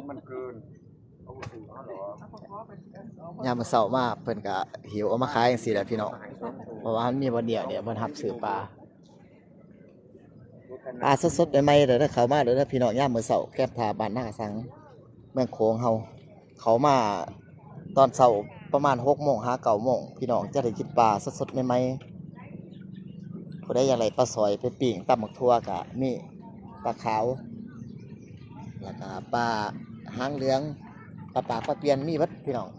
ມັນເກີນ ເຂົາບໍ່ຊື້ເຮົາດອກ. ຍາມມື້ເຊົ້າມາເພິ່ນກະຫິ້ວເອົາມາຂາຍຈັ່ງຊີ້ແຫຼະພີ່ນ້ອງ ເພາະວ່າມັນມີບ່ອນດຽວນີ້ເພິ່ນຮັບຊື້ປາ. ປາສົດໆໃໝ່ໆເດີ ເຂົ້າມາເດີພີ່ນ້ອງ. ຍາມມື້ເຊົ້າແຄມທ່າບ້ານນາກະສັງ ເມືອງໂຂງເຮົາ ເຂົ້າມາຕອນເຊົ້າປະມານຫົກໂມງຫາເກົ້າໂມງ ພີ່ນ້ອງຈະໄດ້ກິນປາສົດໆໃໝ່ໆ. ຜູ້ໃດຢາກໄດ້ປາສອຍໄປປີ້ງຕຳບັກຖົ່ວກະມີ ປາຂາວ ແລ້ວກະປາຫາງເຫຼືອງ ປາປາກ ປາປ່ຽນ ມີເບິດພີ່ນ້ອງ.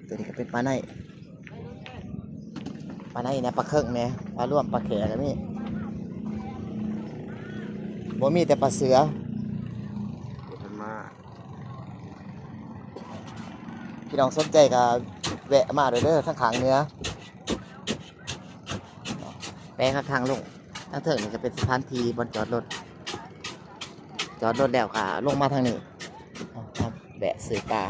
ໂຕນີ້ກະເປັນປາໄນ ປາໄນແດ່ ປາເຄິງແດ່ ປາລວມ ປາແຂ້ກະມີ ບໍ່ມີແຕ່ປາເສືອ ບໍ່ທັນມາ. ພີ່ນ້ອງສົນໃຈກະແວະມາເດີ ທາງຂ້າງເໜືອ ແປງທາງລົງ. ທາງເທິງນີ້ກະເປັນສະຖານທີ່ບ່ອນຈອດລົດ ຈອດລົດແລ້ວກະລົງມາທາງນີ້ ແວະຊື້ປາ.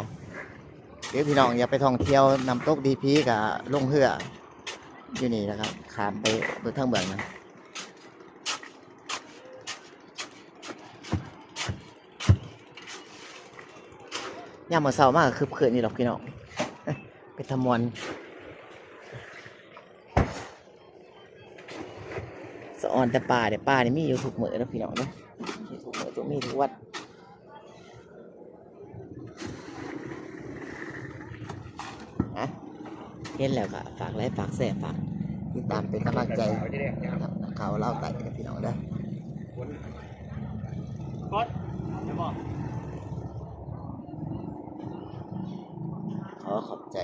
ຫຼືພີ່ນ້ອງຢາກໄປທ່ອງທ່ຽວນ້ຳຕົກດີພີກະລົງເຮືອຢູ່ນີ້ນະຄັບ ຂ້າມໄປເບິ່ງທາງເບື້ອງນະ. ຍາມມື້ເຊົ້າມາກະຄຶກຄື້ນຢູ່ດອກພີ່ນ້ອງ ເປັນຕາມ່ວນ. ສະອອນແຕ່ປາເດ້ ປານີ້ມີຢູ່ທຸກມື້ເດີພີ່ນ້ອງເດີ ມີທຸກມື້ ທຸກ ມີທຸກວັນ. ອ່ະ ເຫັນແລ້ວກະຝາກໄລ ຝາກແຊ ຝາກຕິດຕາມເປັນກຳລັງໃຈກັບນັກຂ່າວລາວໃຕ້ເດີພີ່ນ້ອງເດີ. ຂໍຂອບໃຈ.